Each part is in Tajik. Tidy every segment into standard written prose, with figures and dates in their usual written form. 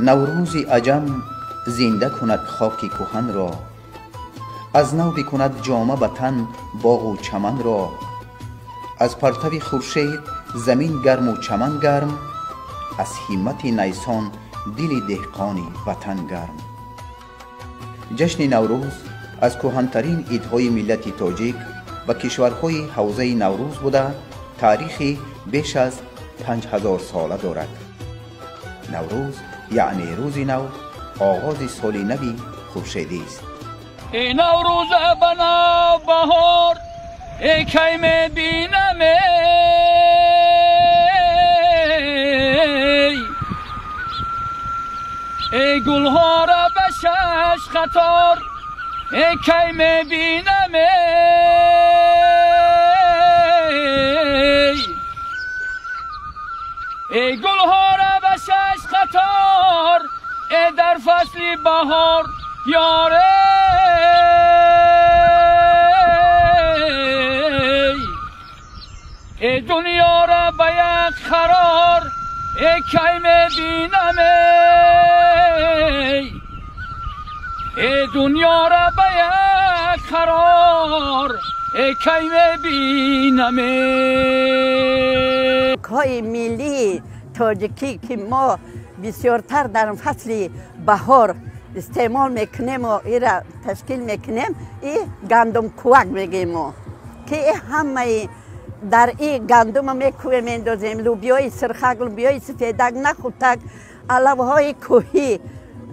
Наврӯзи аҷам зинда кунад хоки кӯҳанро, аз нав бикунад ҷома ба тан боғу чаманро. Аз партави хуршед замин гарму чаман гарм, аз ҳиммати найсон дили деҳқони ватан гарм. Ҷашни Наврӯз аз кӯҳантарин идҳои миллати тоҷик ва кишварҳои ҳавзаи Наврӯз буда, таърихи беш аз 5000 сола дорад. Наврӯз яъне рӯзи нав, оғози соли нави хуршедист. Эй Наврӯза ба нав баҳор, эй кай мебинам, эй гулҳоро ба шаш қатор, эй кай мебинам, эй гулҳоро ба шаш қатор, эй дар фасли баҳор ёре. Эй дунёро ба як қарор, эй кай мебинам, эй дунёро ба як қарор, эй кай мебинам. Ҳои миллии тоҷикӣ, ки мо бисёртар дар фасли баҳор истеъмол мекунему ира ташкил мекунем, и гандумкувак мегӯем мо, ки ҳамаи дар и гандума мекӯвем, мендозем лӯбиёи сирхак, лӯбиёи сафедак, нахутак, алавҳои кӯҳӣ,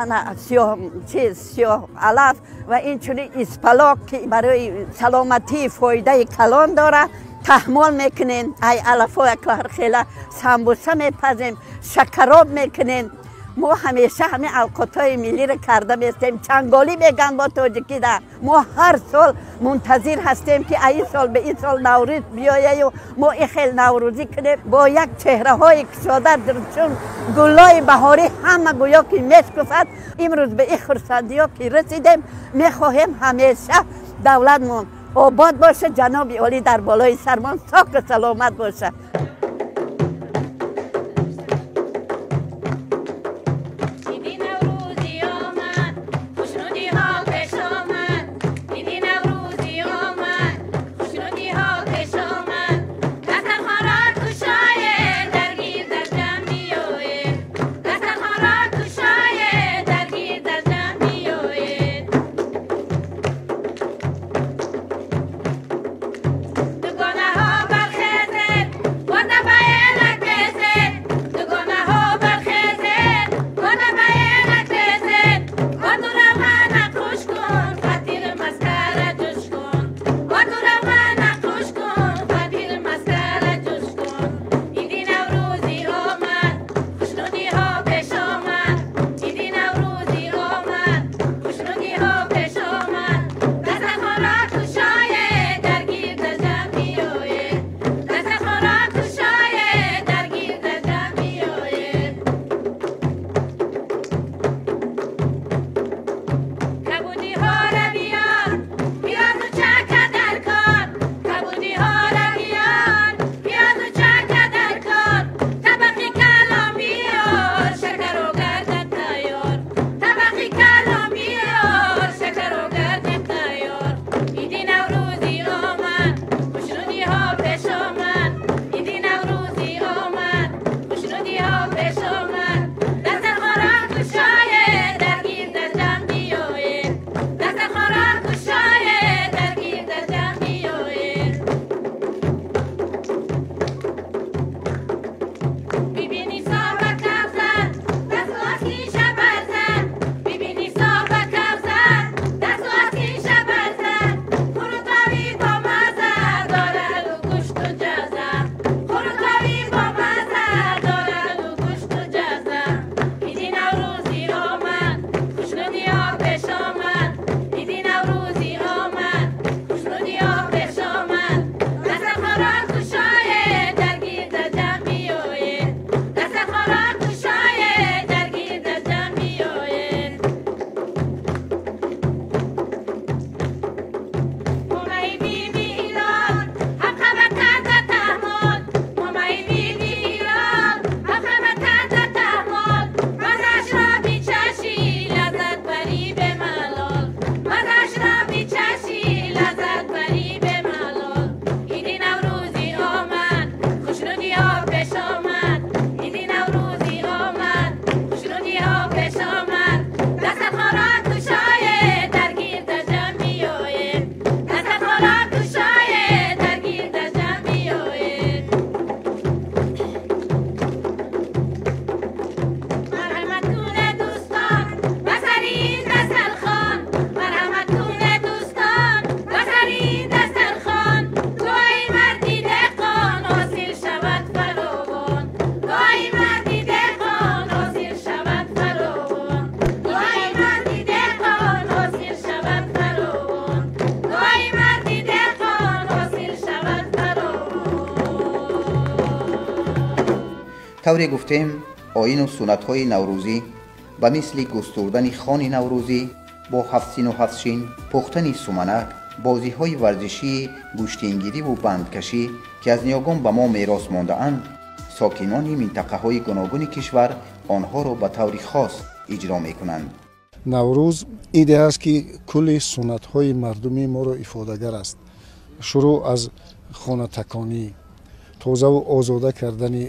ана сиёҳ чиз, сиёҳ алаф ва инчунин испалок, ки барои саломатӣ фоидаи калон дорад, таҳмол мекунем. Ай алафҳо ҳархела самбуса мепазем, шакароб мекунем. Мо ҳамеша ҳамин авқотҳои миллиро карда местем. Чанголӣ меган бо тоҷикида. Мо ҳар сол мунтазир ҳастем, ки ин сол ба ин сол Наврӯз биёяю мо ин хел наврӯзӣ кунем бо як чеҳраҳои кушода, чун гуллои баҳорӣ ҳама гӯё ки мешкуфад. Имрӯз ба ин хурсандиҳо ки расидем, мехоҳем ҳамеша давлатмон обод бошад, ҷаноби олӣ дар болои сармон соку саломат бошад. دوگانه ها برخیزد. Тавре гуфтем, оину суннатҳои наврӯзӣ ба мисли густурдани хони наврӯзӣ бо ҳафтсину ҳафтшин, пухтани суманак, бозиҳои варзишии гӯштингириву бандкашӣ, ки аз ниёгон ба мо мерос мондаанд, сокинони минтақаҳои гуногуни кишвар онҳоро ба таври хос иҷро мекунанд. Наврӯз иде аст, ки кулли суннатҳои мардумии моро ифодагар аст. Шурӯъ аз хонатаконӣ, тозаву озода кардани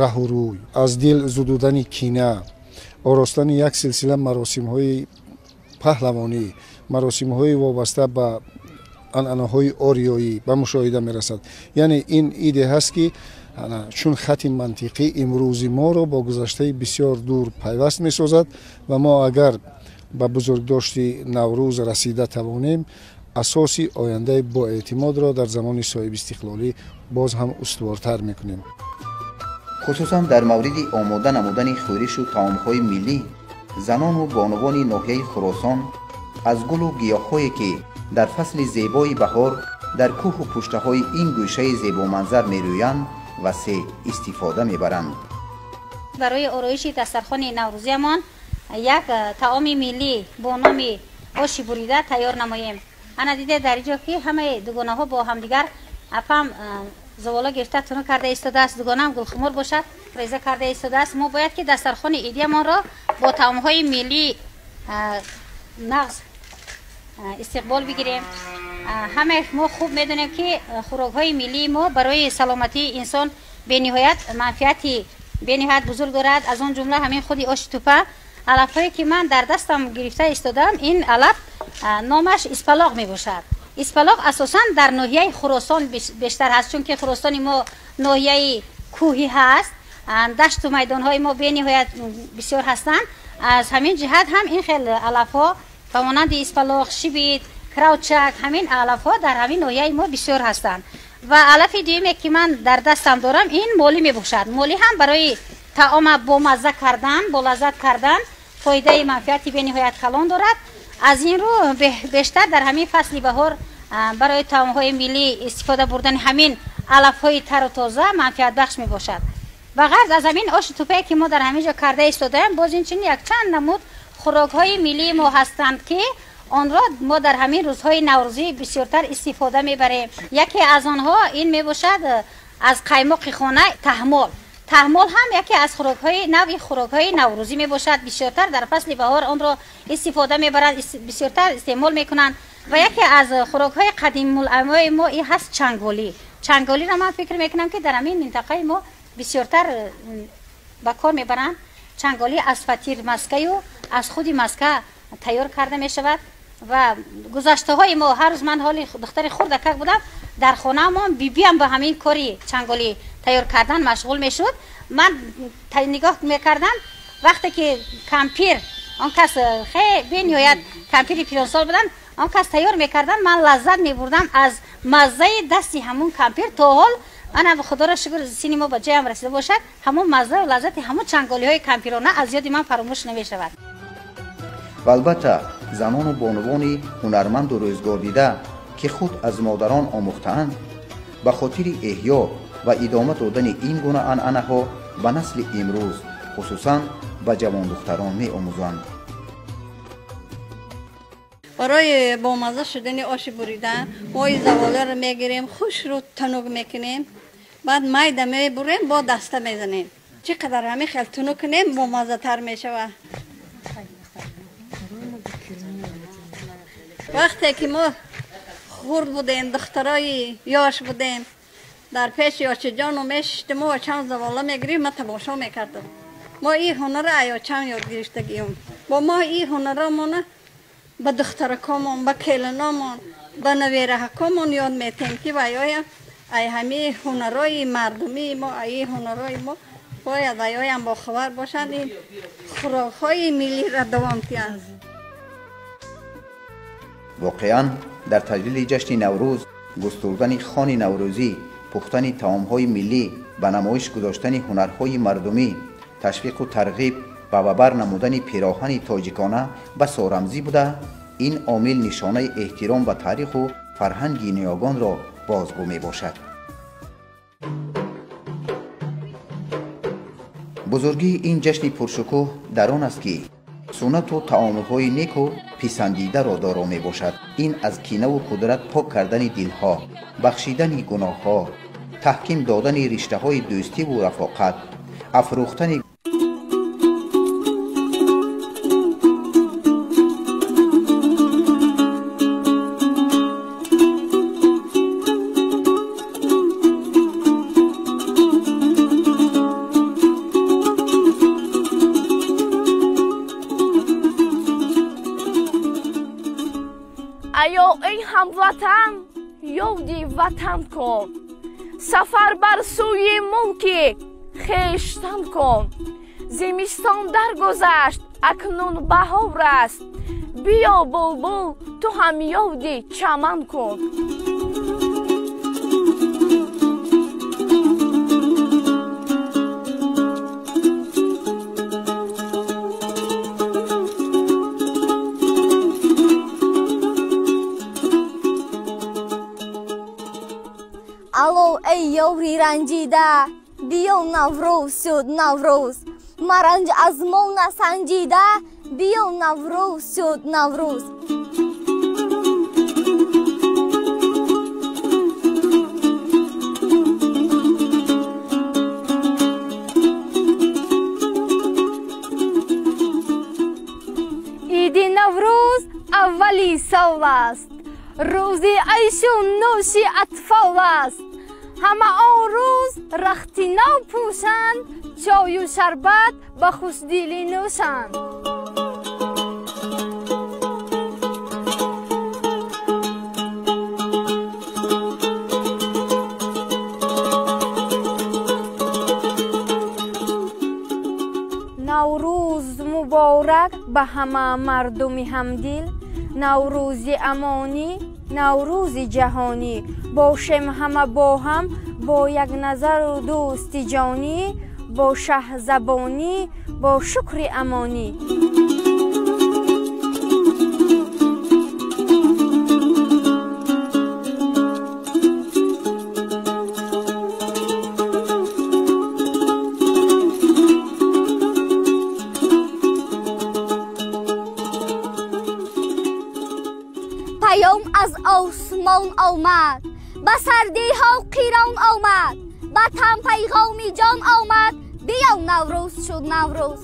раҳу рӯй, аз дил зудудани кина, оростани як силсила маросимҳои паҳлавонӣ, маросимҳои вобаста ба анъанаҳои ориёӣ ба мушоҳида мерасад. Яъне ин иде ҳаст, ки чун хати мантиқӣ имрӯзи моро бо гузаштаи бисёр дур пайваст месозад ва мо агар ба бузургдошти Наврӯз расида тавонем, асоси ояндаи боэътимодро дар замони соҳибистиқлолӣ боз ҳам устувортар мекунем. Хусусан дар мавриди омода намудани хӯришу таомҳои миллӣ, занону бонувони ноҳияи Хуросон аз гулу гиёҳҳое, ки дар фасли зебои баҳор дар кӯҳу пуштаҳои ин гӯшаи зебоманзар мерӯянд, васеъ истифода мебаранд. Барои ороиши дастархони наврӯзиямон як таоми миллӣ бо номи оши бурида тайёр намоем. Ана диде дар инҷо, ки ҳамаи дугонаҳо бо ҳамдигар апам зувола гирифта тунук карда истодааст, дугонаам гулхумор бошад, реза карда истодааст. Мо бояд ки дастархони идиямонро бо таомҳои миллӣ нағз истиқбол бигирем. Ҳамаи мо хуб медонем, ки хӯрокҳои миллии мо барои саломатии инсон бениҳоят манфиати бениҳоят бузург дорад. Аз он ҷумла ҳамин худи оши тупа. Алафҳое, ки ман дар дастам гирифта истодаам, ин алаф номаш испалоқ мебошад. Испалоқ асосан дар ноҳияи Хуросон бештар ҳаст, чунки Хуросони мо ноҳияи кӯҳӣ ҳаст, дашту майдонҳои мо бениҳоят бисёр ҳастанд. Аз ҳамин ҷиҳат ҳам ин хел алафҳо ба монанди испалоқ, шибит, кравчак, ҳамин алафҳо дар ҳамин ноҳияи мо бисёр ҳастанд. Ва алафи дуюме, ки ман дар дастам дорам, ин молӣ мебошад. Молӣ ҳам барои таома бомазза кардан, болаззат кардан фоидаи манфиати бениҳоят калон дорад. Аз ин рӯ бештар дар ҳамин фасли баҳор барои таомҳои миллӣ истифода бурдани ҳамин алафҳои тару тоза манфиатбахш мебошад. Ба ғарз аз ҳамин оши тупае, ки мо дар ҳамин ҷо карда истодаем, боз инчунин якчанд намуд хӯрокҳои миллии мо ҳастанд, ки онро мо дар ҳамин рӯзҳои наврӯзӣ бисёртар истифода мебарем. Яке аз онҳо ин мебошад аз қаймоқи хона таҳмол. Таҳмол ҳам яке аз хӯрокҳои навъи хӯрокҳои наврӯзӣ мебошад. Бисёртар дар фасли баҳор онро истифода мебаранд, бисёртар истеъмол мекунанд. Ва яке аз хӯрокҳои қадимулайёми мо ин ҳаст чанголӣ. Чанголиро ман фикр мекунам, ки дар ҳамин минтақаи мо бисёртар ба кор мебаранд. Чанголӣ аз фатир маскаю аз худи маска тайёр карда мешавад. Ва гузаштаҳои мо ҳар рӯз, ман ҳоли духтари хурдакак будам, дар хонаамон бибиам ба ҳамин кори чанголӣ тайёр кардан машғул мешуд. Ман нигоҳ мекардам, вақте ки кампир, он кас хеле бениҳоят кампири пиронсол буданд, он кас тайёр мекардан, ман лаззат мебурдам аз маззаи дасти ҳамун кампир. То ҳол ана худоро шукр, синни мо ба ҷоям расида бошад, ҳамун маззаю лаззати ҳамун чанголиҳои кампирона аз ёди ман фаромӯш намешавад. Ва албатта занону бонувони ҳунарманду рӯзгордида, ки худ аз модарон омӯхтаанд, ба хотири эҳё ва идома додани ин гуна анъанаҳо ба насли имрӯз, хусусан ба ҷавондухтарон меомӯзанд. Барои бомазза шудани оши бурида мо ин заволаро мегирем, хушрӯ тунук мекунем, баъд майда мебурем, бо даста мезанем. Чӣ қадар ҳамин хел тунук кунем, бомаззатар мешавад. Вақте ки мо хурд будем, духтарои ёш будем, дар пеши очаҷону мешиштем ва чанд завола мегирифт, ман тамошо мекардам. Мо ин ҳунарро аёчам ёд гирифтагием. Бо мо ин ҳунаромона ба духтаракомон, ба келиномон, ба навераҳакомон ёд метем, ки ваёям ай ҳамин ҳунарои мардумии мо, ай ҳунарои мо бояд ваёям бохабар бошанд, ин хӯрокҳои миллиро давом диҳанд. Воқеан дар таҷлили ҷашни Наврӯз густурдани хони наврӯзӣ, пухтани таомҳои миллӣ, ба намоиш гузоштани ҳунарҳои мардумӣ, ташвиқу тарғиб ва ба бар намудани пироҳани тоҷикона басо рамзӣ буда, ин омил нишонаи эҳтиром ба таъриху фарҳанги ниёгонро бозгӯ мебошад. Бузургии ин ҷашни пуршукӯҳ дар он аст, ки суннату таомулҳои неку писандидаро доро мебошад. Ин аз кинаву кудрат пок кардани дилҳо, бахшидани гуноҳҳо, таҳким додани риштаҳои дӯстиву рафоқат, афрӯхтани Аё эй ҳамватан, ёди ватан кун, сафар бар сӯи мулки хештан кун. Зимистон даргузашт, акнун баҳор аст, биё булбул, ту ҳам ёди чаман кун. Алло, эй ёри ранҷида, биё Наврӯз шуд Наврӯз. Маранҷ аз мо насанҷида, биё Наврӯз шуд Наврӯз. Иди Наврӯз аввали сол аст, рӯзи айшу нӯши атфол аст. Ҳама он рӯз рахти нав пӯшанд, чою шарбат ба хушдилӣ нӯшанд. Наврӯз муборак ба ҳама мардуми ҳамдил, Наврӯзи амонӣ, Наврӯзи ҷаҳонӣ. Бошем ҳама бо ҳам, бо як назару дӯсти ҷонӣ, бо шаҳзабонӣ, бо шукри амонӣ. Паём аз осмон омад, ба сардиҳо қирон омад, ба тан пайғоми ҷон омад, биё Наврӯз шуд Наврӯз.